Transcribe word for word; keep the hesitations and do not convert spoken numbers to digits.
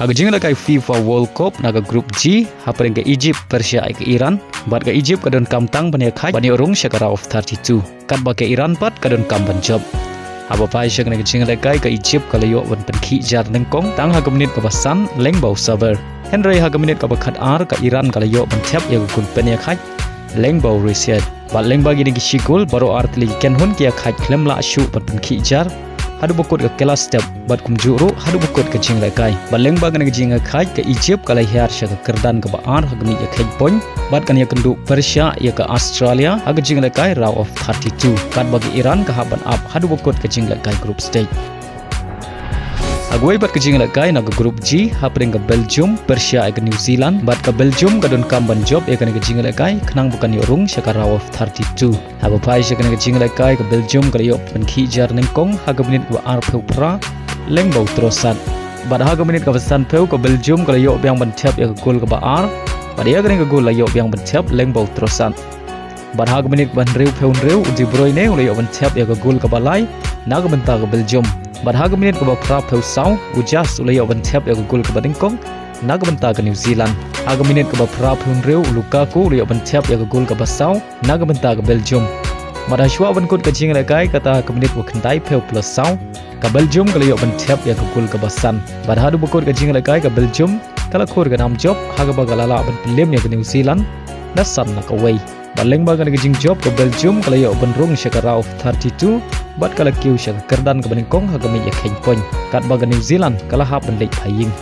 Ha ka jinglehkai FIFA World Cup na ka Group G, hapdeng ka Egypt pyrshah ïa ka Iran, bad ka Egypt ka donkam tang ban ïakhait ban ïoh rung sha ka round of thirty-two. Katba ka Iran pat ka donkam ban jop. Haba phai sha kane ka jinglehkai, ka Egypt ka la ïoh ban pynkhih jar nyngkong tang ha ka minit kaba san lyngba u Saber. Hynrei ha ka minit kaba khatar ka Iran ka la ïoh ban thep ïa ka gol pynïakhait lyngba u Rashid. Bad lyngba kine ki shi gol, baroh ar tylli ki kynhun ki ïakhait khlem lah shuh ban pynkhih jar haduh ba kut ka kylla step, bad kumjuh ruh haduh ba kut ka jinglehkai. Bad lyngba kane ka jingïakhait, ka Egypt ka la hiar sha ka kyrdan kaba ar ha ka miej ïakheiñ point, bad kan ïakynduh pyrshah ïa ka Australia ha ka jinglehkai round of thirty-two. Katba ka Iran ka hap ban ap haduh ba kut ka jinglehkai group stage. Ha kawei pat ka jinglehkai na ka Group G, hapdeng ka Belgium pyrshah ïa ka New Zealand, bad ka Belgium ka donkam ban jop ïa kane ka jinglehkai khnang ba kan ïoh rung sha ka round of thirty-two. Haba phai sha kane ka jinglehkai, ka Belgium ka la ïoh pynkhih jar nyngkong ha ka minit kaba arphew phra lyngba u Trossard. Bad ha ka minit kaba sanphew ka Belgium ka la ïoh biang ban thep ïa ka gol kaba ar, bad ïa kane ka gol la ïoh biang ban thep lyngba u Trossard. Bad ha ka minit kaba hynriewphew hynriew u De Bruyne u la ïoh ban thep ïa ka gol kaba lai na ka bynta ka Belgium. Bad ha ka minit kaba phraphew saw u Dias u la ïoh ban thep ïa ka gol kaba nyngkong na ka bynta ka New Zealand. Ha ka minit kaba phraphew hynriew u Lukaku u la ïoh ban thep ïa ka gol kaba saw na ka bynta ka Belgium. Bad hashwa ban kut ka jinglehkai, kata ha ka minit ba khyndaiphew plus saw, ka Belgium ka la ïoh ban thep ïa ka gol kaba san. Bad haduh ba kut ka jinglehkai, ka Belgium ka la khur ka nam jop ha kaba ka la lah ban pynlem ïa ka New Zealand da san la kawei. Bad lyngba kane ka jingjop, ka Belgium ka la ïoh ban rung sha ka round of thirty-two, bad ka la kiew sha ka kyrdan kaba nyngkong ha ka miej ïakheiñ point, katba ka New Zealand ka la hap ban leit phai ïing.